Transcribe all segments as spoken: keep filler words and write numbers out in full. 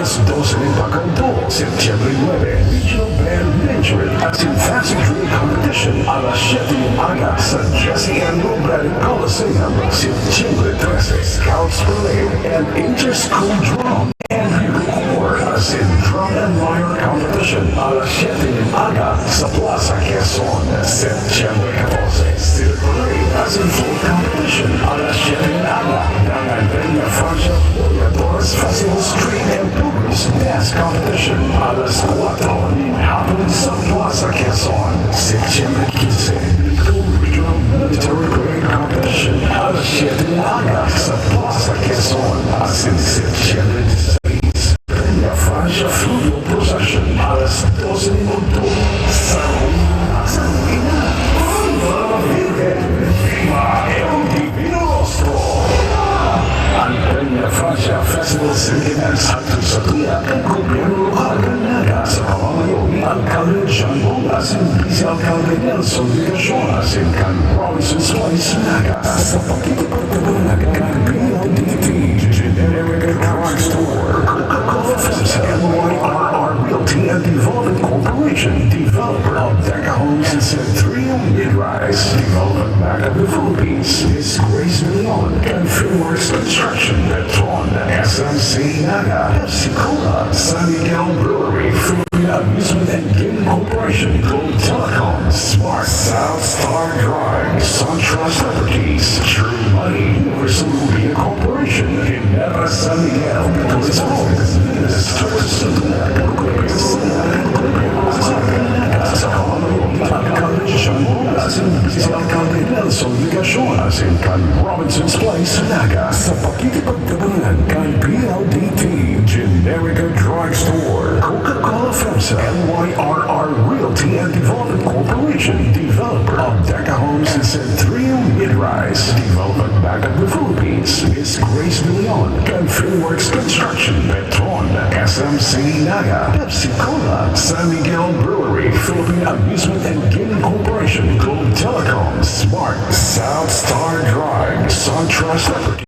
Alas dose nin pagkaudto, Setyembre nuebe, Regional Band Venture asin Fancy Drill Competition, alas siyete nin aga sa Jesse N. Robredo Coliseum. Setyembre trese, Scouts Parade and Inter-School Drum and Bugle Corps asin Drum and Lyre Competition, alas siyete nin aga sa Plaza Quezon. Setyembre katorse, Silver Parade asin Float Competition, alas siyete nin aga. Dangan Peña Francia, Boyadores Festival Street and Pilgrims Dance Competition, alas kuwatro nin hapon sa Plaza Quezon. Setyembre kinse, Bicol Regional Military Parade Competition, alas siyete nin aga sa Plaza Quezon. Asin Setyembre disisais, Peña Francia Fluvial Procession, alas dose nin udto, sa Ruina, sa Ruina. Viva Virgen! Viva El Divino Rostro! An Peña Francia Festival Sentiments hangtod sa tuya kan gobyerno lokal kan Naga sa pamamayo ni Alkalde John Bong asin Bise Alkalde Nelson Legacion asin kan Robinson's Place Naga. Sa pakikipagtabangan kan P L D T, Generica Drugstore, Coca-Cola FEMSA, M Y R R Realty and Development Corporation, developer of Deca Homes and Centrio Mid-Rise, Development Bank of the Philippines, Miss Grace Leon, kan Finworks Construction, Petron, S M C Naga, Pepsi Cola, San Miguel Brewery, Philippine Amusement and Gaming Corporation, Globe Telecom, Smart South Star Drive, SunTrust Properties, True Money, Universal Rubia Corporation, Ginebra San Miguel, Coliseo, Venus Tourism, Alcalde John Bong asin Vice Alcalde Nelson Legacion asin kan Robinson's Place Naga. Sa pakikipagtabangan kan P L D T, Generica Drugstore, Coca-Cola FEMSA, M Y R R Realty and Development Corporation, developer of Deca Homes and Centrio Mid-Rise, Development Bank of the Philippines, Miss Grace De Leon, kan Finworks Construction, Petron, S M C Naga, Pepsi Cola, San Miguel Brewery, Philippine Amusement and Gaming Corporation, Globe Telecom, Smart, South Star Drive, SunTrust Property,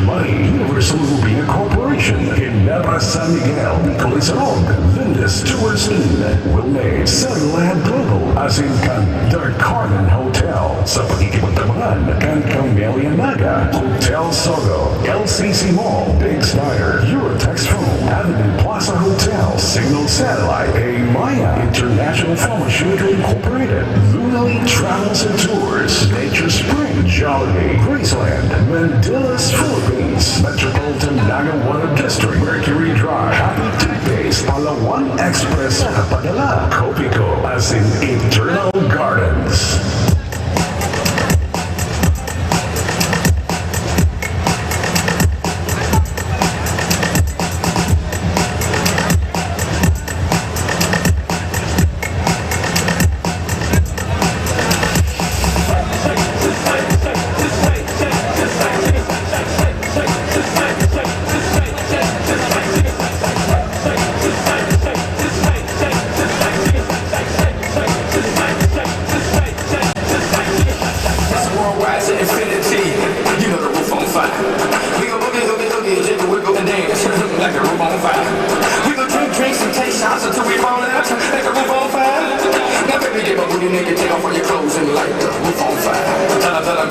Money, Universal Rubia Corporation, Ginebra San Miguel, Nicolas Road, Lindes Tours Inn, Wilmade, Sunland Global, asin kan The Carmen Hotel. Sa pakikipagtabangan kan Camellia Naga, Hotel Sogo, L C C Mall, Biggs Diner, Eurotex Phone, Avenue Plaza Hotel, Signal Satellite, A Maya International Pharmaceutical Incorporated, Lunali Travels and Tours, Nature Spring, Jollibee, Graceland, Mandilas, Philippines, Metropolitan Naga Water District, Mercury Drive, Happy Toothpaste, Palawan Express, nakapadala, Copico, asin Eternal Gardens. It's worldwide to infinity. You know the roof on fire. We go boogie, oogie, oogie, jiggle, wiggle, and dance like the roof on fire. We go drink drinks and take shots until we fall out like the roof on fire. Now, baby, get my booty naked, take off all your clothes and light the roof on fire. Tell her, tell her,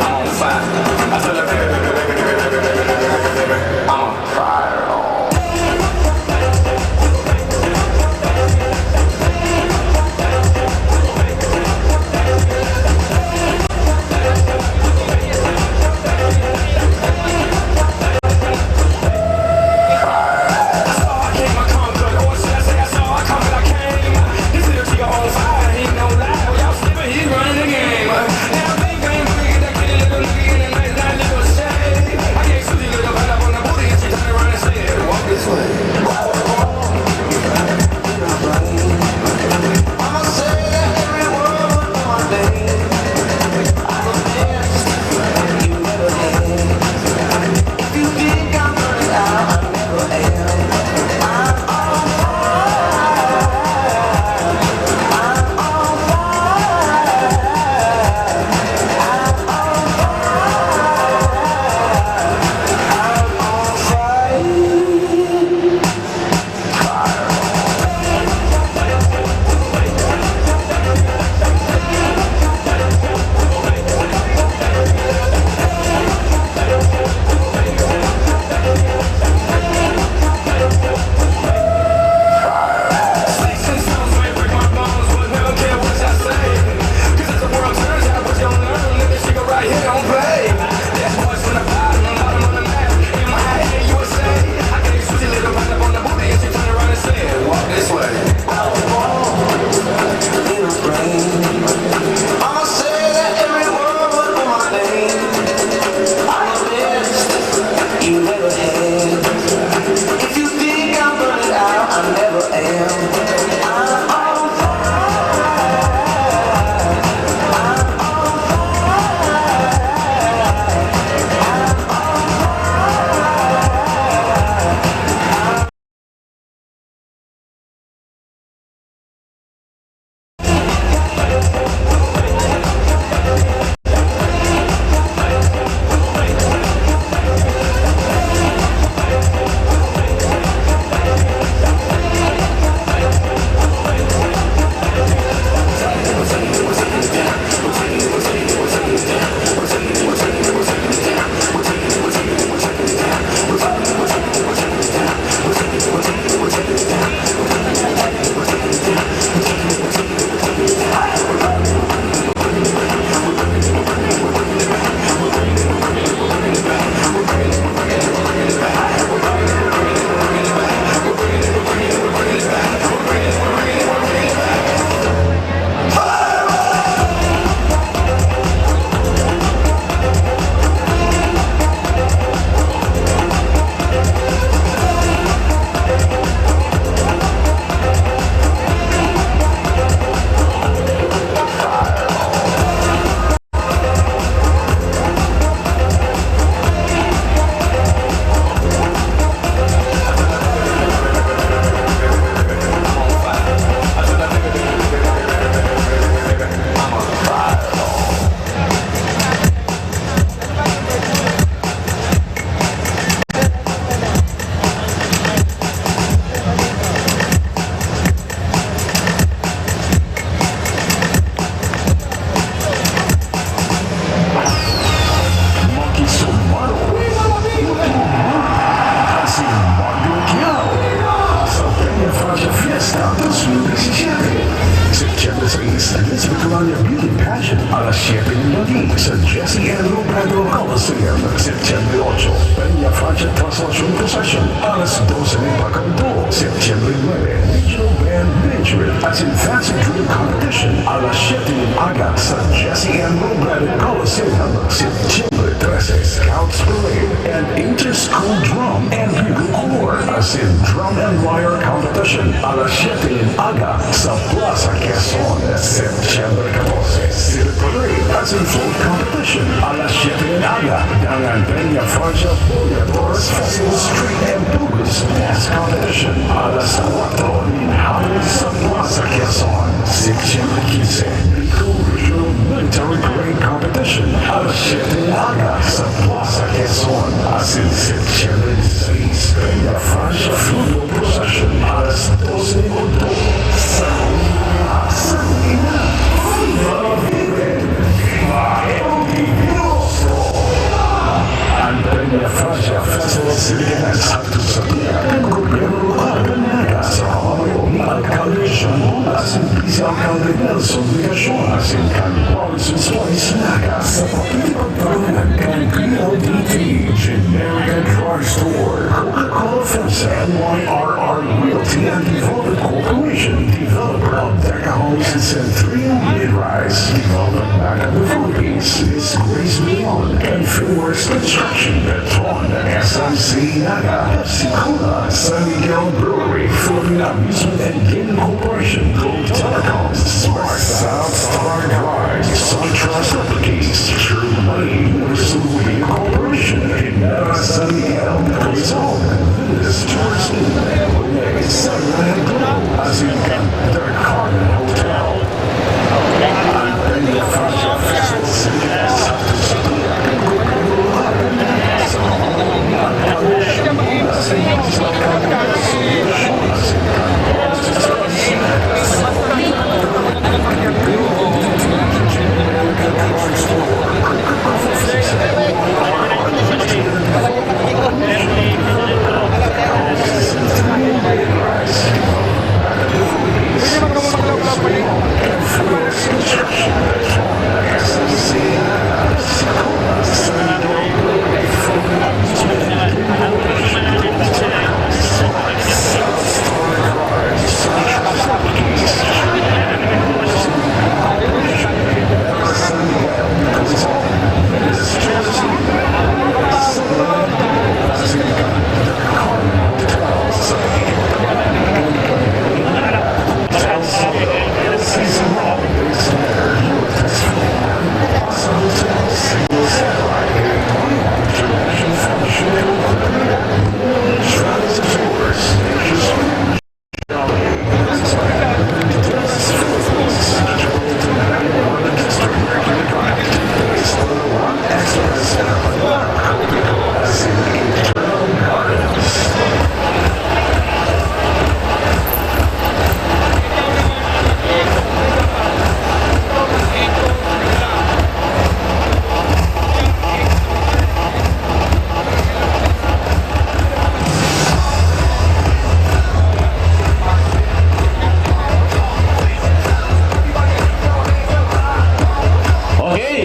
I'm on fire. I tell her, I'm on fire. You never had. If you think I'm burning out, I never am. I'm on fire. I'm on fire. I'm on fire. Makisumaro. Asin maglukyao sa Peña Francia Fiesta dos mil diecisiete. Septyembre sais, Miss Bicolania Beauty Pageant, alas siyete nin gabi sa Jesse N. Robredo Coliseum. Septyembre ocho, Peña Francia Translation Procession, alas dose nin pagkadto. Septyembre nuebe, Regional Band Benjamin asin Fancy Drill Competition, alas siyete nin aga sa Jesse N. Robredo Coliseum. Septyembre trese, Scouts Parade and Inter-School Drum and Bugle Corps asin Drum and Lyre Competition, alas siyete nin aga sa Plaza Quezon. Septyembre katorse, Civic Parade asin Float Competition, alas siyete nin aga. Dangan Peña Francia Boyadores Festival Street and Pilgrims Dance Competition, alas kwatro nin hapon sa Plaza Quezon. Septyembre kinse, Bicol Regional Military Parade Competition, alas siyete nin aga sa Plaza Quezon. Asin Septyembre disisais, Peña Francia Funeral Procession, alas dose nin udto. Sa una, sa una, Viva Viven! Viva L D Veloso! Ang Peña Francia Festival City Events hatod sa Biak kan Gobyerno Lokal kan Naga sa pamamayo ni Alkalde Jean Bong asin Bise Alkalde Nelson Legacion asin kan Robinson's Place Naga sa pakikipagtulungan kan P L D T, Generic and Drug Store, Coca-Cola FEMSA, N Y R R Realty and Development Corporation, developer of Deca Homes and Centennial Mid-Rise, development back of the Philippines, Miss Grace Leon, and Frameworks Construction, Petron, S M C Naga, Pepsi Cola, San Miguel Brewery, Philippine Amusement and Gaming Corporation, Globe Telecom, Smart South Star Drive, SunTrust Applications, True Money, Universal Media Corporation, Kinara San Miguel, Quezon, Village Tours Inn, San Miguel, Asingan, The Garden Hotel. Okay.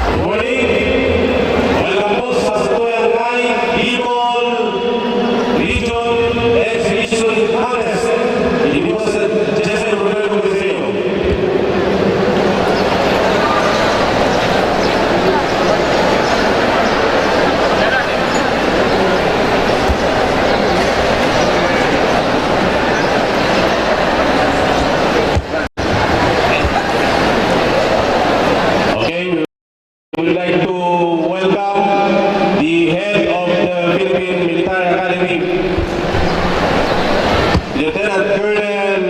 Good morning. Welcome po sa Satoyan High, Bicol Region Exhibition Contest. Hindi po sa Jesse Roberto Museo. Okay, we would like to welcome the head of the Philippine Military Academy, Lieutenant Colonel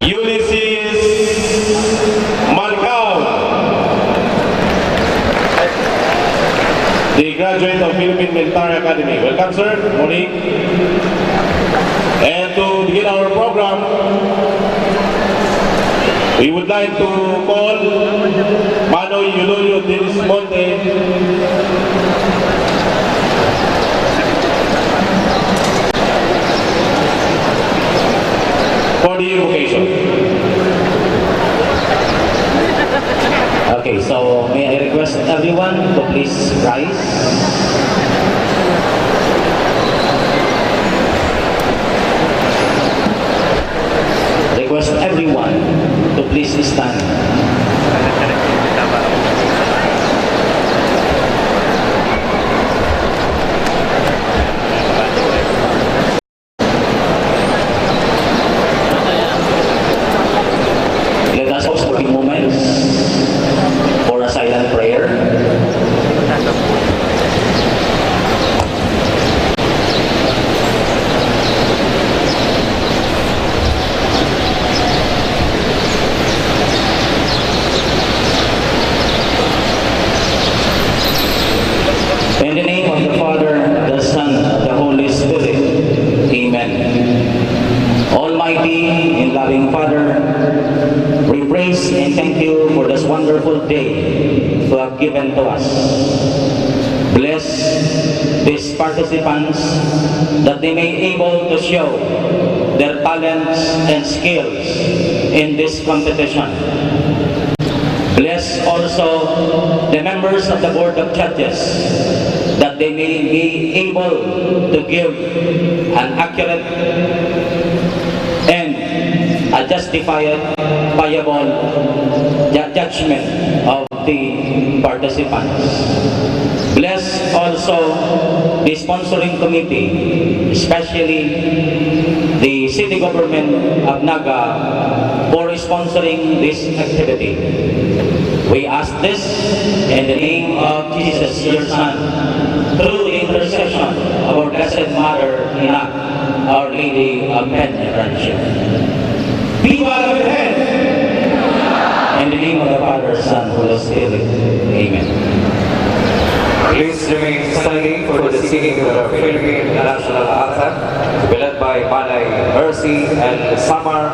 Ulysses Mancao, the graduate of Philippine Military Academy. Welcome, sir. Morning. And to begin our program, we would like to call Manoy Eulogio Dilismonte for the invocation. Okay, so may I request everyone to please rise. Request everyone to please stand. Let us pause for a few moments for a silent prayer. In the name of the Father, the Son, the Holy Spirit. Amen. Almighty and loving Father, we praise and thank you for this wonderful day you have given to us. Bless these participants that they may able to show their talents and skills in this competition. Bless also the members of the Board of Judges that they may be able to give an accurate and a justifiable ju- judgment of the participants. Bless also the sponsoring committee, especially the city government of Naga, for sponsoring this activity. We ask this in the name of Jesus, your Son, through the intercession of our Blessed Mother, Ina, Our Lady of Penitentiary. Viva la Virgen! In the name of the Father, Son, Holy Spirit. Amen. Please remain standing for the singing of the Philippine National Anthem, to be led by Manay Mercy and Samar.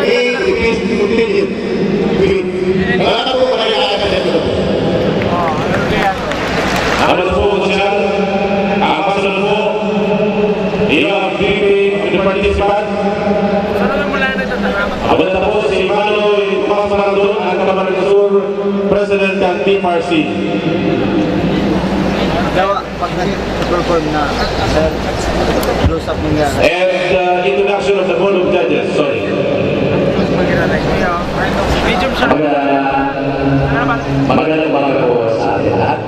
May, it is continued. Wala na po, wala na po. Ano na po, Boss Jan? Ah, pasunod po. Iyo ang P P P participant. Abot na po si Manoy Tomas Marandon, ang Camarines Sur President ng T F R C. Dawa, pag nag-perform na, sir, close up mo nga. And, uh, introduction of the Board of Judges, sorry. Medium siya. Magandang, magandang umaga po sa ating lahat.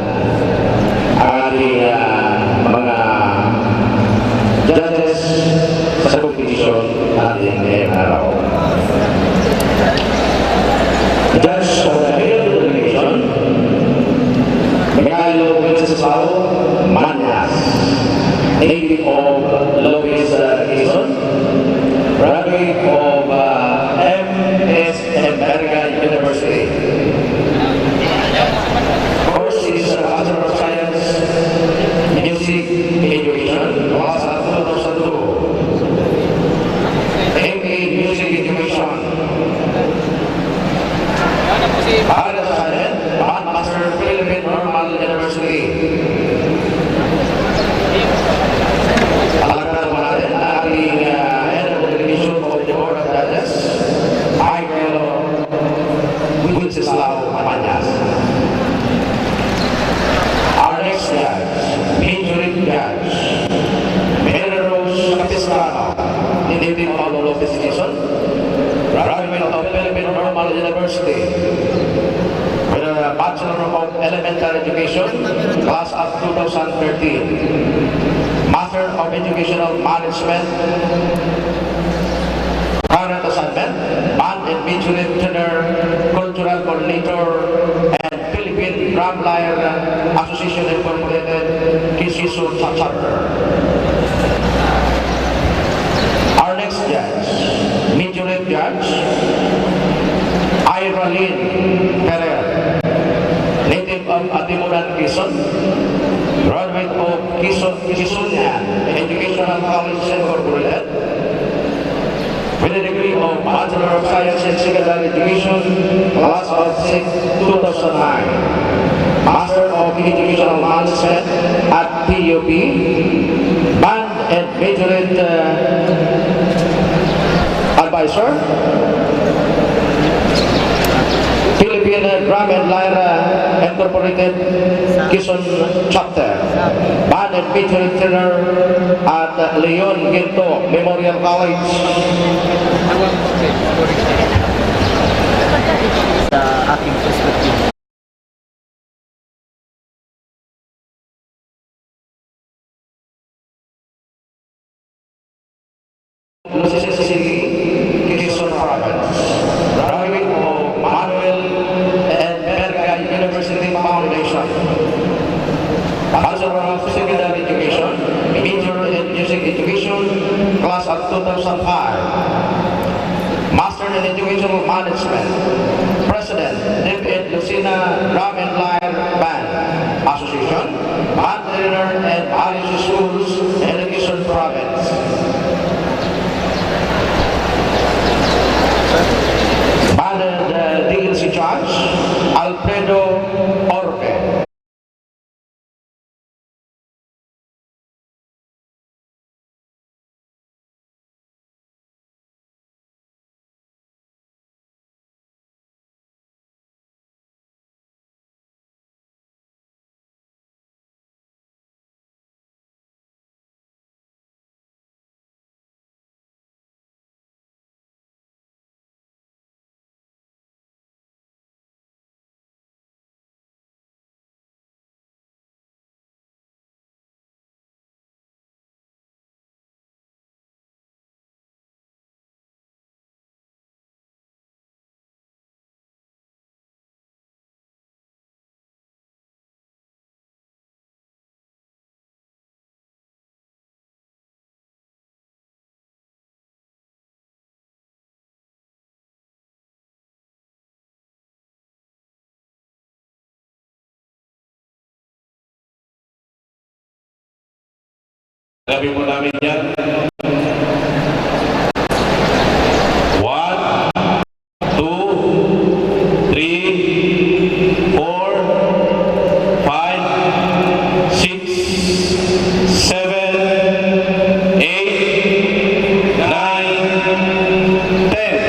Ang ating, ah, mga judges sa kompetisyon natin ngayong araw. Judge of the Hill Delegation, Mikhailo Wenceslao Mañas, native of Lopez, uh, Quezon, graduate of, uh, M S M Verga University. Course is, uh, Bachelor of Science, Music Education, class of two thousand two. M A Music Education. Para sa akin, Band Master, Philippine Normal University. Palakpakan naman natin ang ating, uh, Head of the Division of the Board of Judges, Michael Wenceslao Mañas. Our next judge, Majorate Judge, Mary Rose Capistrano, native of Lopez, Quezon, graduate of Philippine Normal University with a Bachelor of Elementary Education, class of two thousand thirteen, Master of Educational Management, current assignment, Band and Majorate Tenor, Cultural Coordinator, and Philippine Drum Lyre Association Incorporated, Quezon Chapter. Our next judge, Majorate Judge, Ira Lynn Ferrer, native of Atimonan, Quezon, graduate of Quezon, Quezonian Educational College Incorporated, with a degree of Bachelor of Science in Secondary Education, class of six, two thousand nine, Master of Educational Management at T U P, Band and Majorate, uh, Advisor, Philippine Drum and Lyre Incorporated, Quezon Chapter. Band and Majorate Tenor at Leon Ginto Memorial College. Sa aking perspective. University, Quezon Province. Graduate of Manuel and Berga University Foundation. Bachelor of Secondary Education, major in Music Education, class of two thousand five. Master in Educational Management. President, DepEd Lucena Drum and Lyre Band Association, Band Trainer and Parish Schools, Education Province. Band, uh, D L C Judge, Alfredo Orbe. Sabi po namin yan. One, two, three, four, five, six, seven, eight, nine, ten.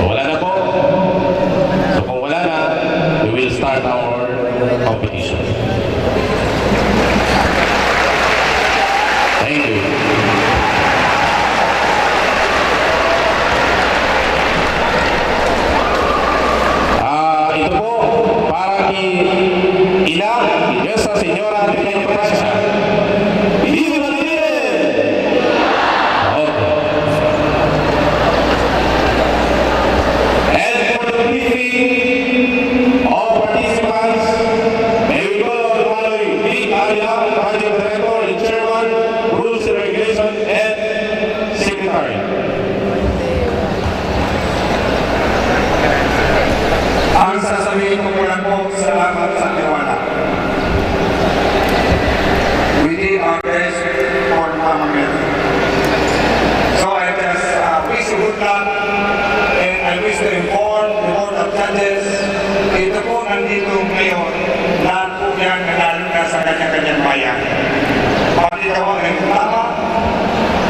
Wala na po. So kung wala na, we will start our competition. Thank you. Ah, ito po, para kay Ina, Nuestra Señora de Peña Francia. Viva la Virgen! Okay. And for the briefing of participants, may we call on Manoy Vic Avila, Project Director and Chairman, Rules and Regulation, and Secretary. Ang sasabihin ko po lang po, salamat sa tiwala. We did our best for Mama Mary. So I just, uh, wish you good luck, and I wish to inform the Board of Judges, ito po nandito ngayon, lahat po yan nanalo na sa kanya-kanyang bayan. Pati daw ang tama,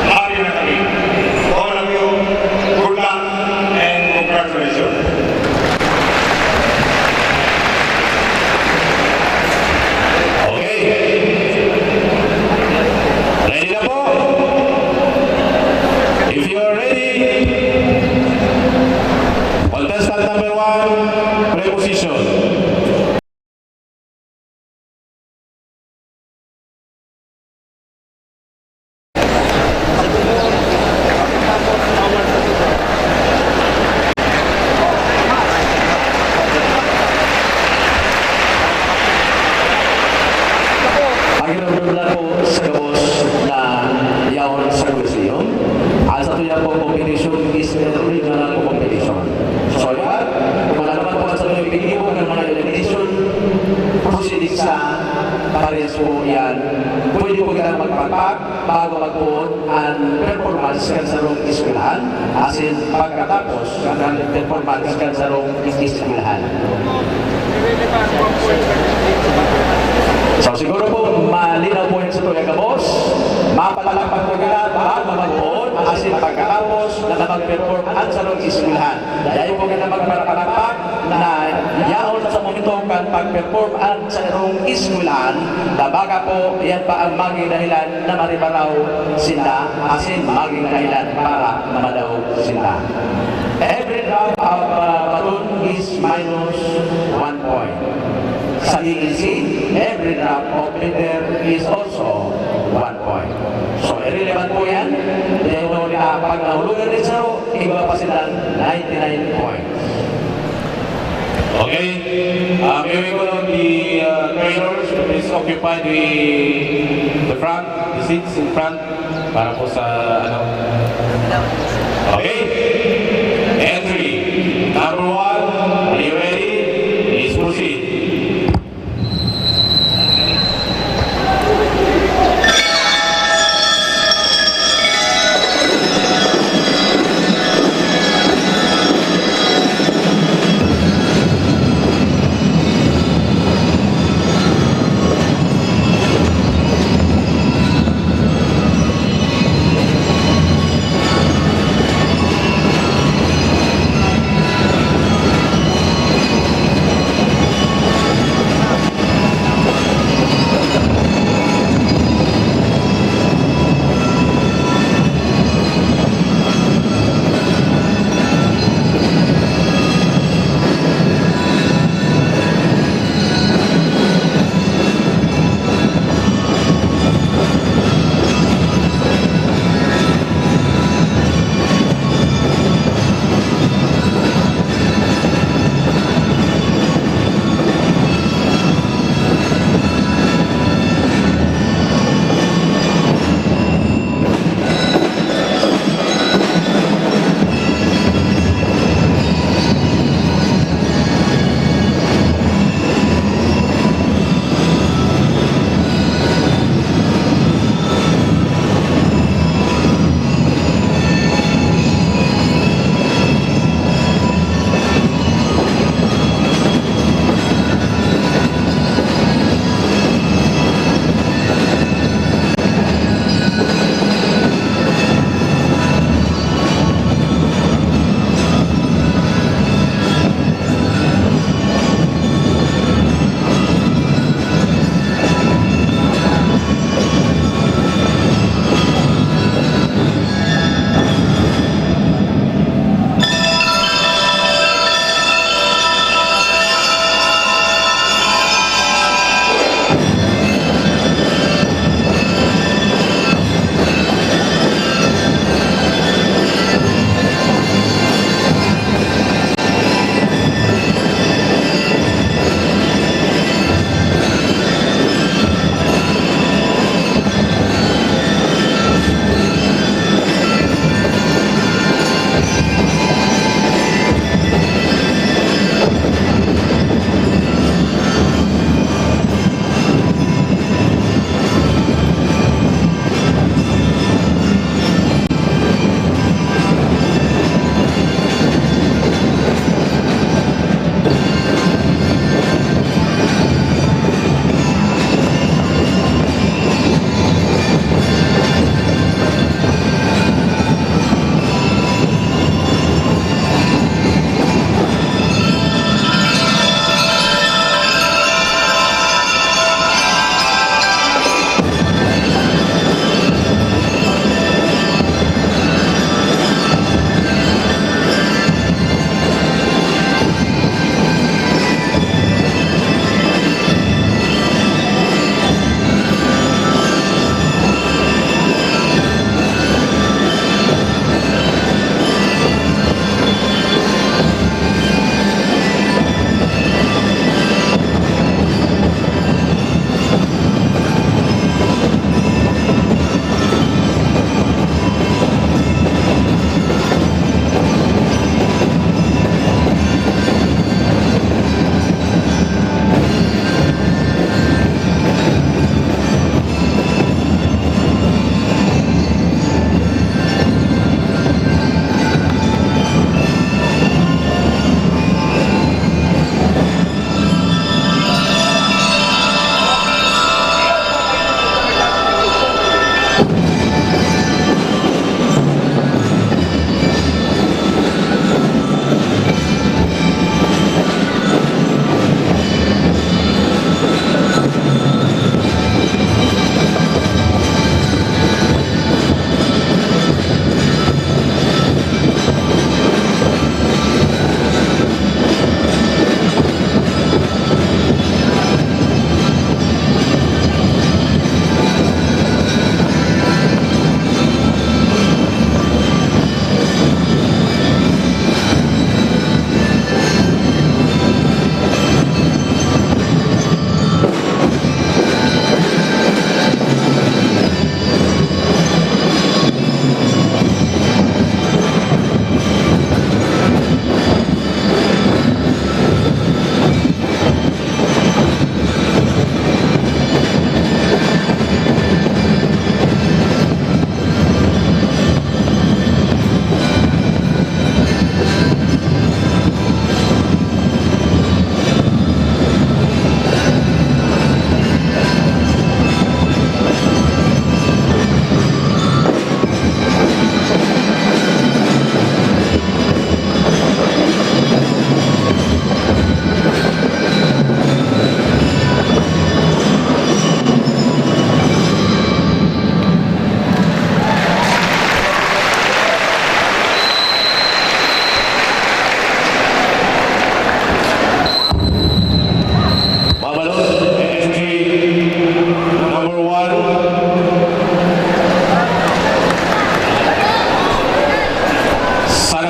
happy na kami. All of you, good luck and congratulations. Okay. Ready na po? If you are ready, contestant number one, preposition. Pakiramdam lang po sa gabos na yaon sa Coliseum. Ang sato yan po competition is a regional competition. So, yan, kung ano man po ang sato yung pag-iibog ng mga elimination proceedings sa parehas po yan, pwede po kitang magpakpak bago magpoon ang performance kan sarong eskwelahan, asin pagkatapos kan performance kan sarong eskwelahan. So, siguro po, malinaw po yan sa tuyang gabos. Mapalakpak po kita bago magpoon, asin pagkatapos na mag-perform ang sarong eskwelahan. Dahil po kita magpapalakpak na yaon sa momento kan pag-perform ang sarong eskwelahan, na baka po yan pa ang maging dahilan na maribaraw sinda, asin maging dahilan para na madaog sinda. Every drop of, uh, baton is minus one point. Sa D L C, every drop of litter is also one point. So, irrelevant po yan. They only Nahulugan ni Saro, igwa pa sila ninety-nine points. Okay. Uh, may we call on the uh, trainers to please occupy the, the front, the seats in front para po sa ano. Okay. Entry. Number one, are you ready? Please proceed.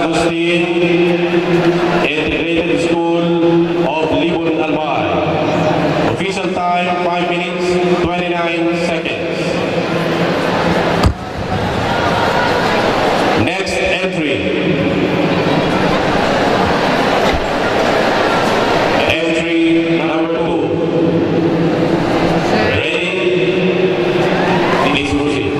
Agustin Integrated School of Libon, Albay. Official time, five minutes, twenty-nine seconds. Next entry. Entry number two. Ready? Please proceed.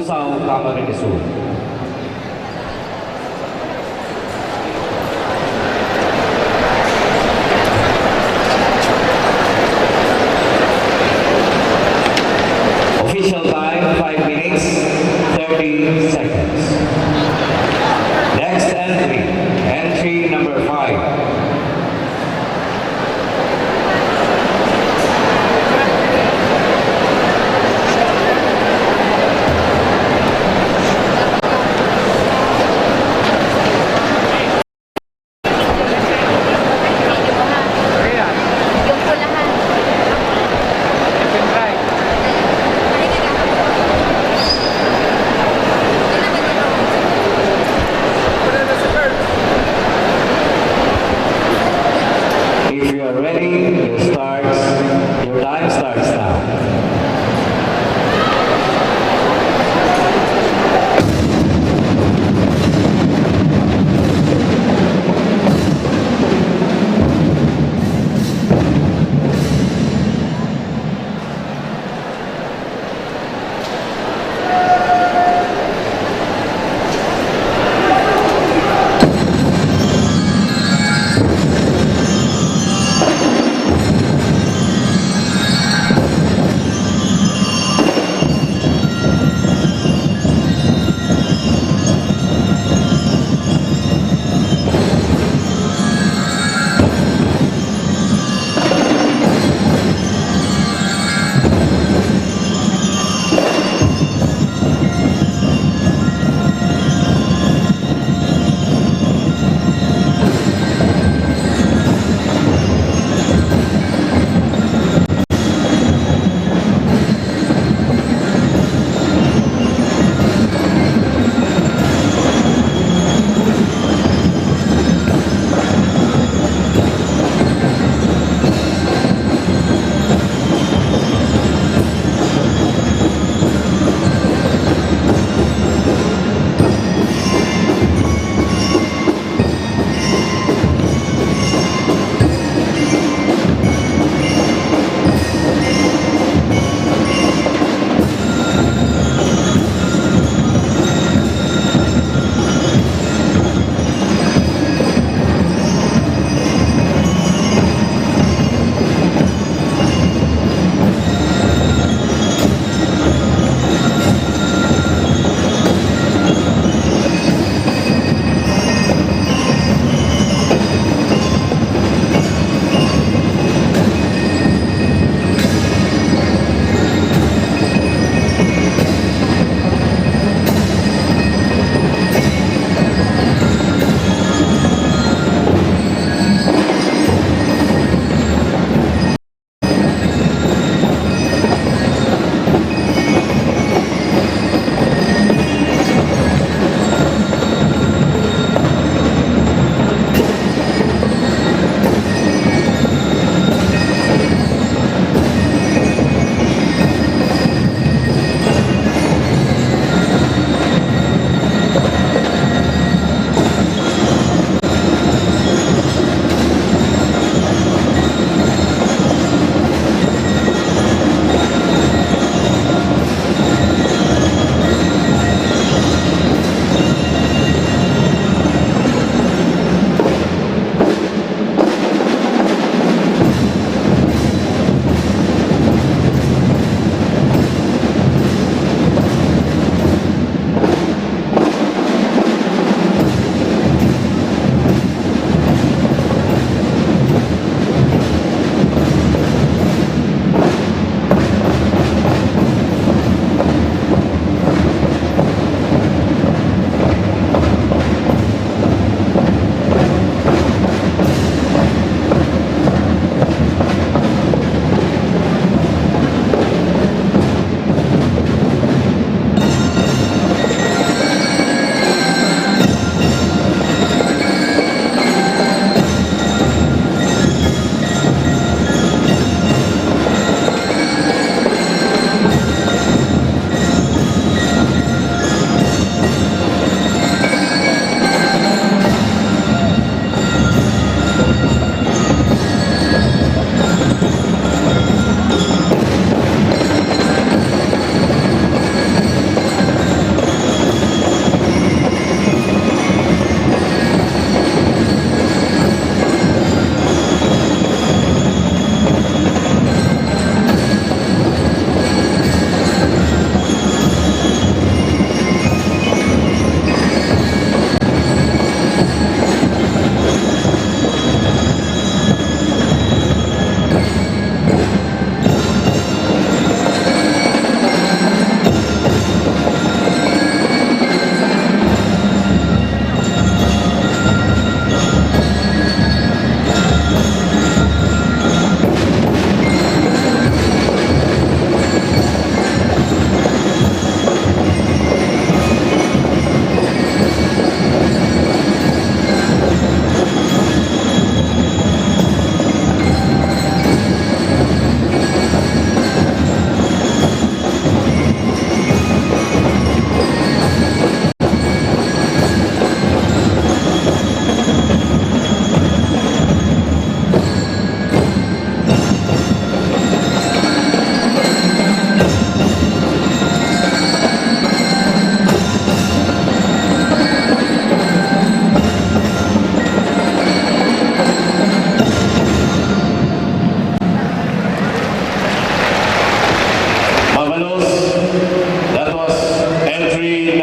Sao, Camarines Sur. Official time, five minutes, thirty seconds. Next entry, entry number five.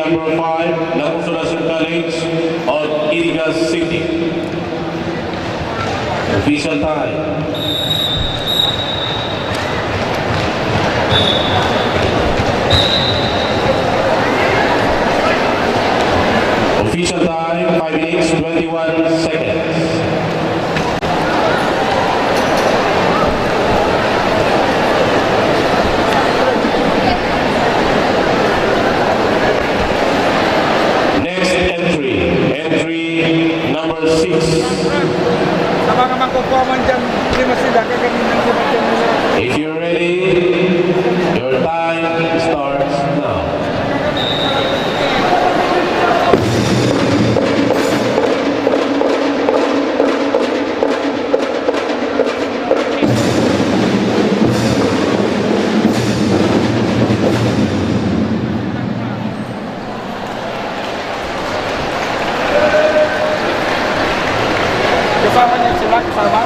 Number five, Lacson College of Iligan City. Official time. Official time, five minutes, twenty-one seconds. Next entry, entry number six. Sa mga magkukuha man dyan, lima sila, gagamitin ko na dyan nila. If you're ready, your time starts now. Kasama niya sila, kasama?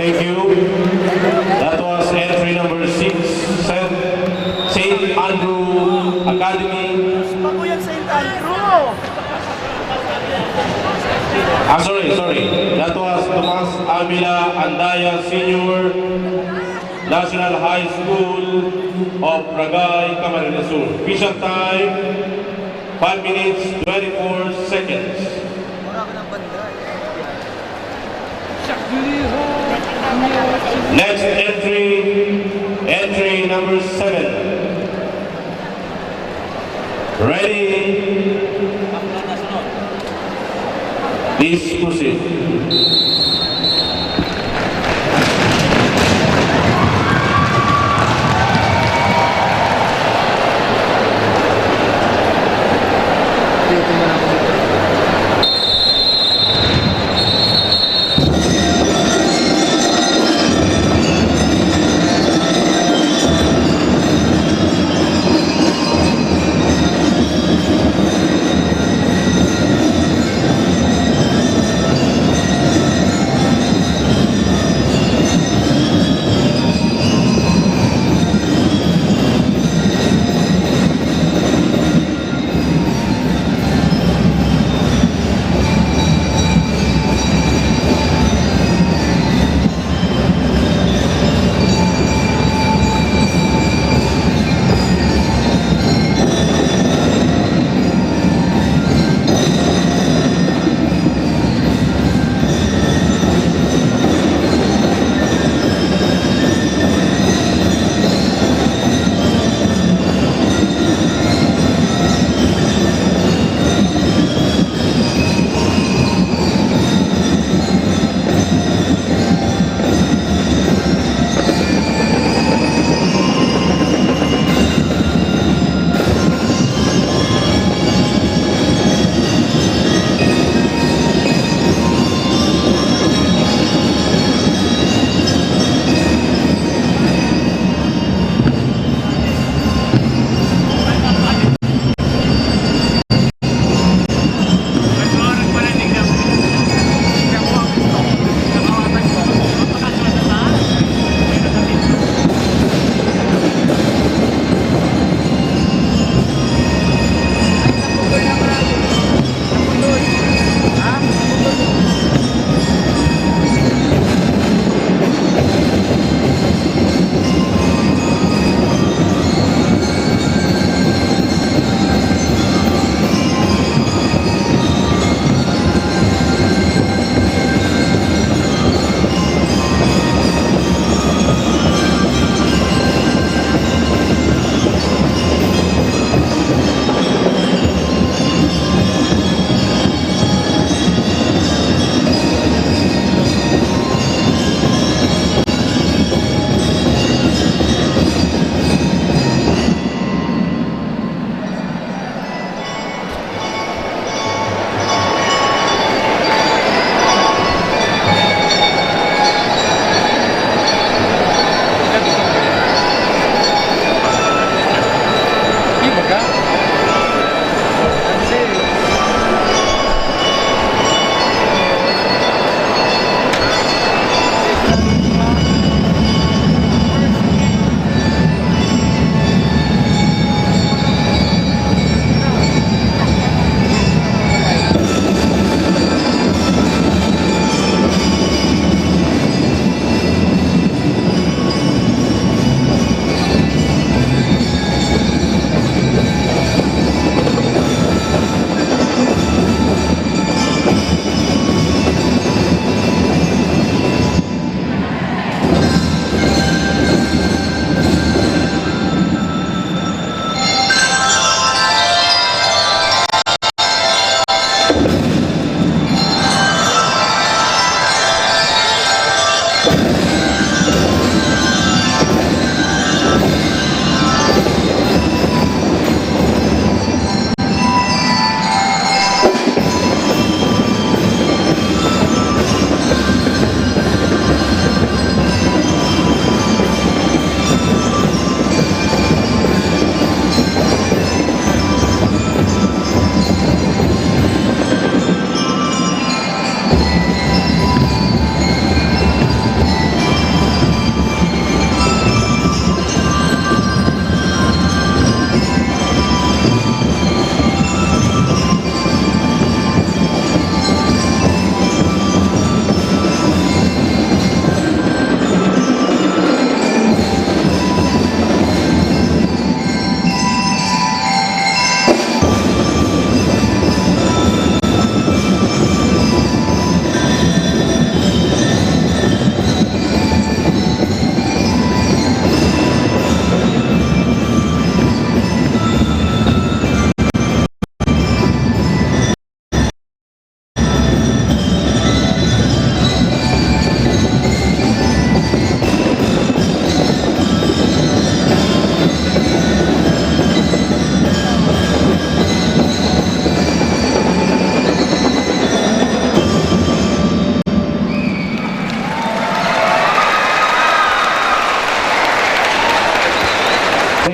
Thank you. That was entry number six, Saint, Saint Andrew Academy. Paguyag Saint Andrew! Ah, sorry, sorry. That was Tomas Avila Andaya Senior, National High School of Ragay, Camarines Sur. Official time, five minutes, twenty-four seconds. Next entry, entry number seven. Ready? Please proceed.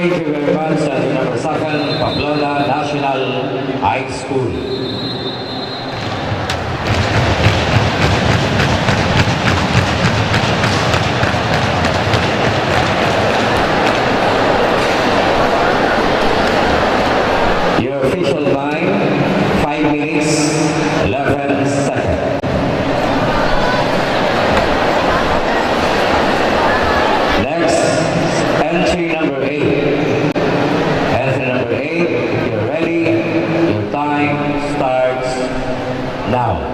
Thank you very much, entry number seven, Pamplona National High School. Your official time, five minutes, eleven seconds. Next, entry number eight. Entry number eight, if you're ready, your time starts now.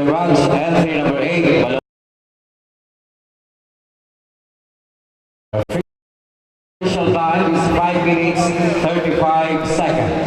Runs, entry number eight, Balo-, official time is five minutes, thirty-five seconds.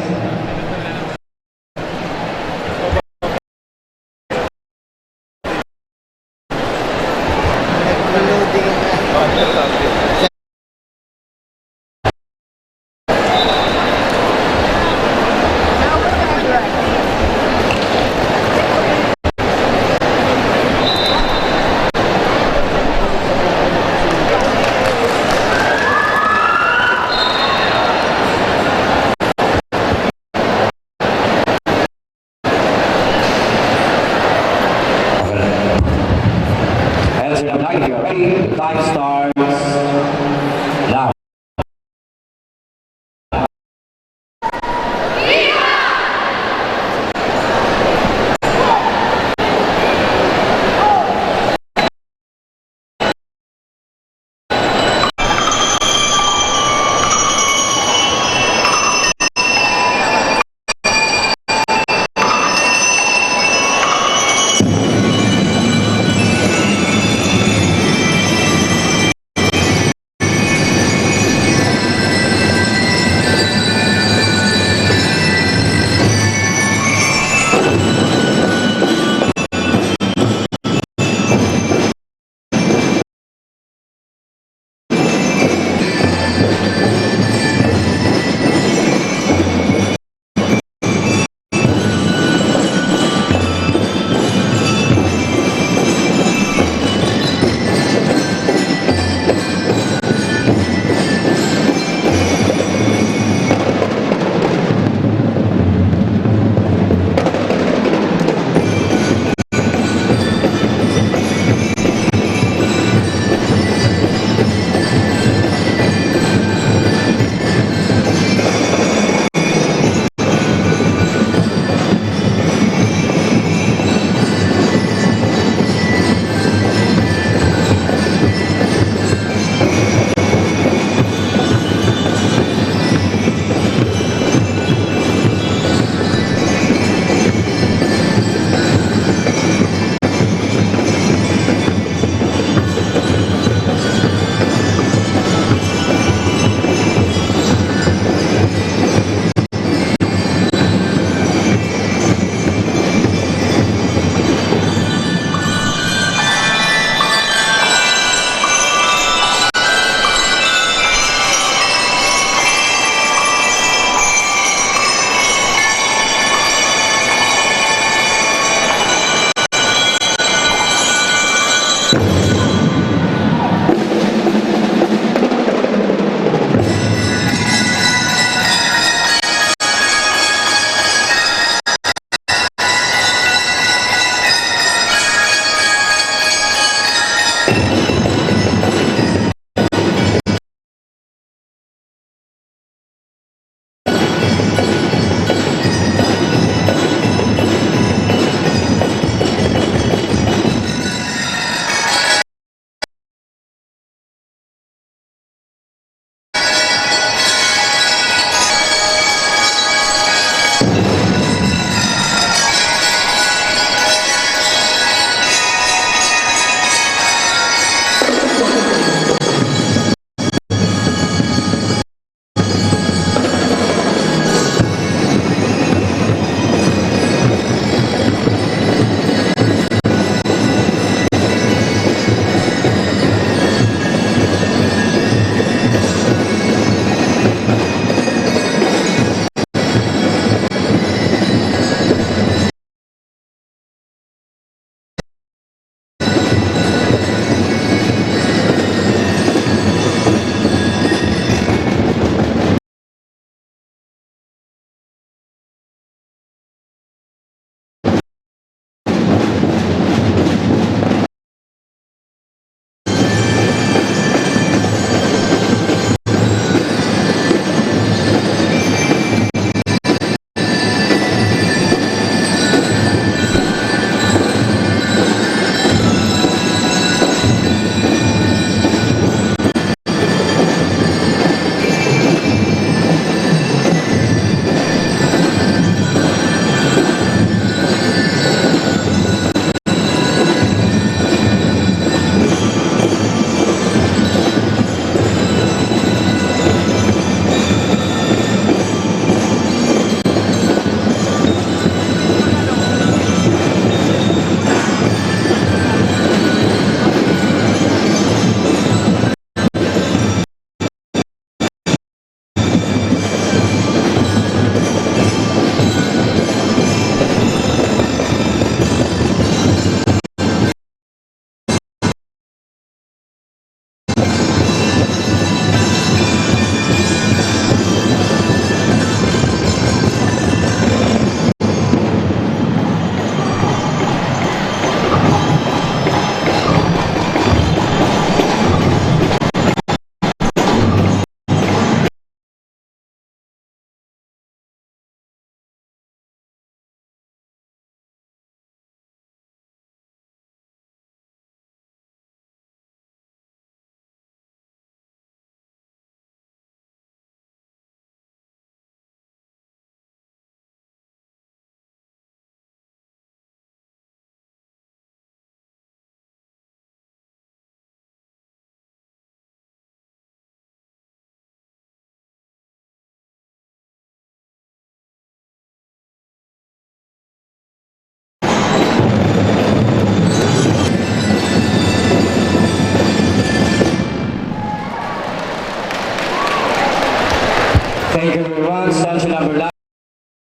Number one, stanza number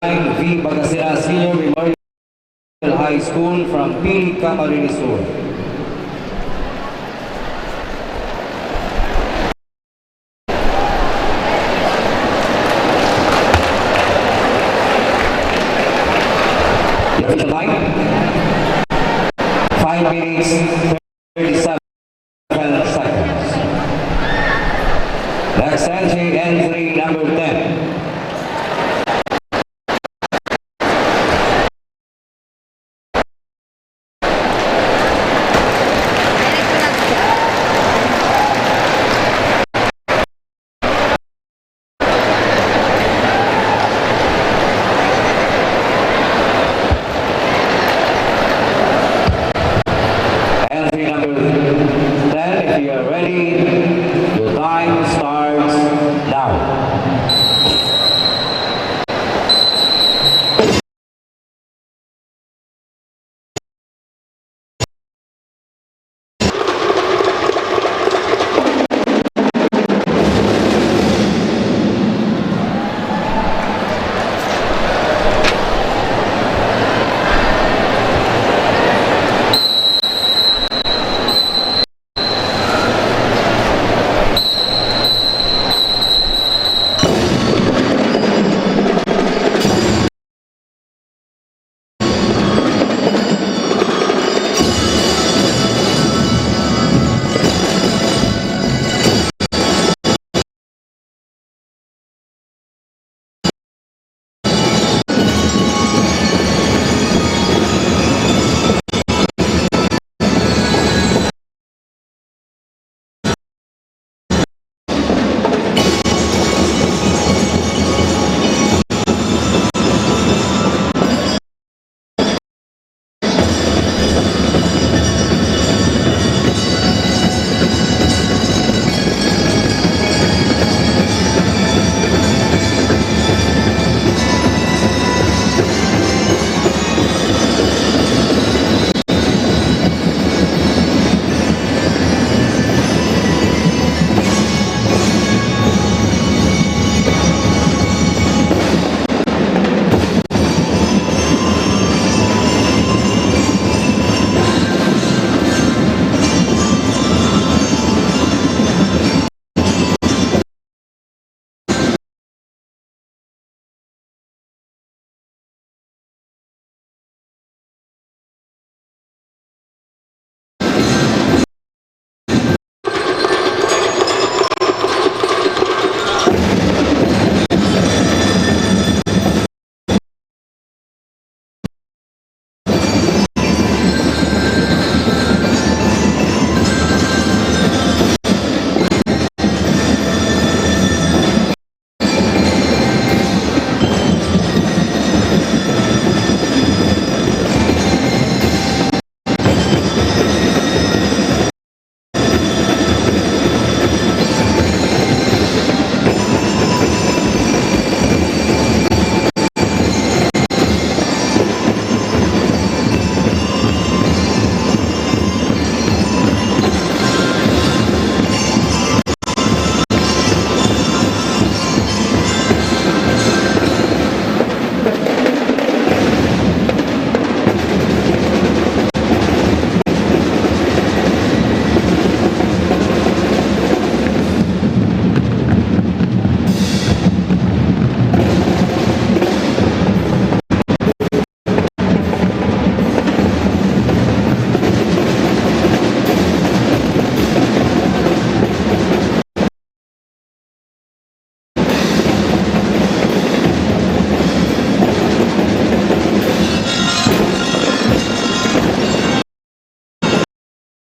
nine, V. Bagaceras Senior Memorial High School from Pili, Camarines Sur. The official time, five minutes, thirty-seven seconds. Next entry, entry number ten.